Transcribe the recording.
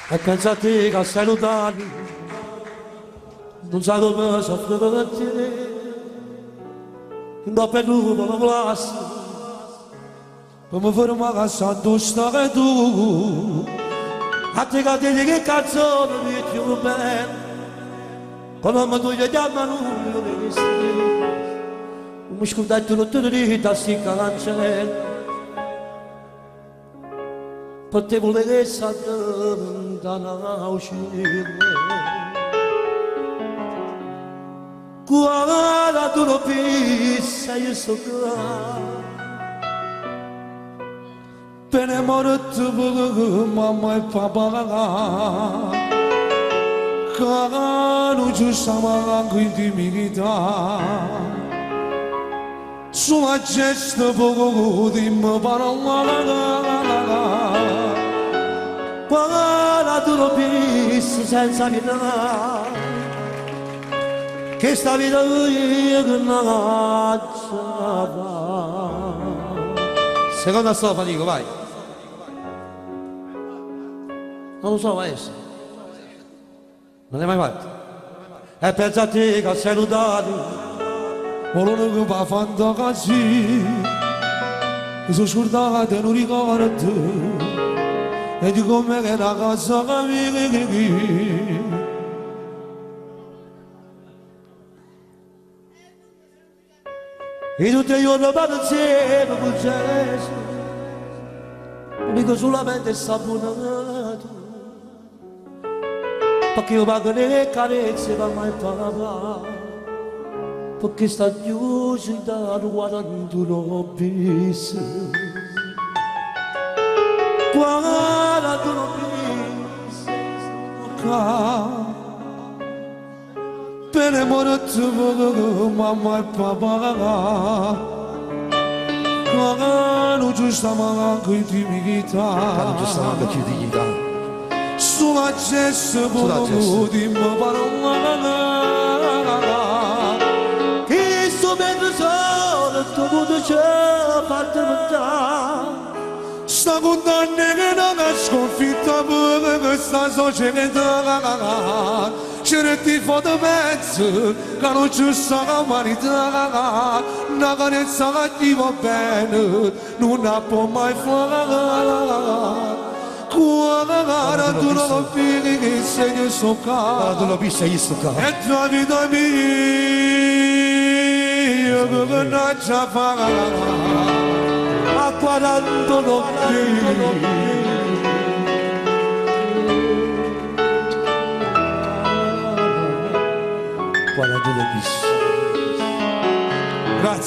E pensa a te che stai lontano, non sai come soffro per te. Dopo tu mi lasci, Come ferma che santo stai tu. A te che ti che canzone mi più bene, come mi tu chiamano io mi scordate tutto di da si cancella. Per te volere da uscire. Guarda tu lo pisa io so qua. Bene morto mamma e papà. Che non ci stiamo anche intimità. Sulla gesta poco di mi parlare. Guarda tu lo pisa senza pietà. Che sta vita io non Seconda strofa dico, vai. Non lo so, maestro. Non l'hai mai fatto? E pensa a te che sei lontano, Volano che va fantasia. Mi sono scordato non ricordo. E di come che la casa che E tutti i giorni vado insieme con Gesù. Dico solamente saponato. Perché io pago le carezze per mai papà. Perché sta chiuso da 41 bis. 41 bis. Bene morto mamma e papà. Che non ci stiamo anche intimità. Non ci stiamo anche intimità. Sulla gesta poco di mi parlare. Che sto mentre solo tu mondo ci fatto mangiare. Sta condanna che non è sconfitta per questa società. C'è ti fa di mezzo che non c'è sta umanità. Una carezza che ti va bene, non la può mai fare. Guarda tu non lo vedi che sei nel suo Guarda tu lo vedi io sto qua. E la vita mia che non ce la fa. A 41 bis. 41 bis. Grazie.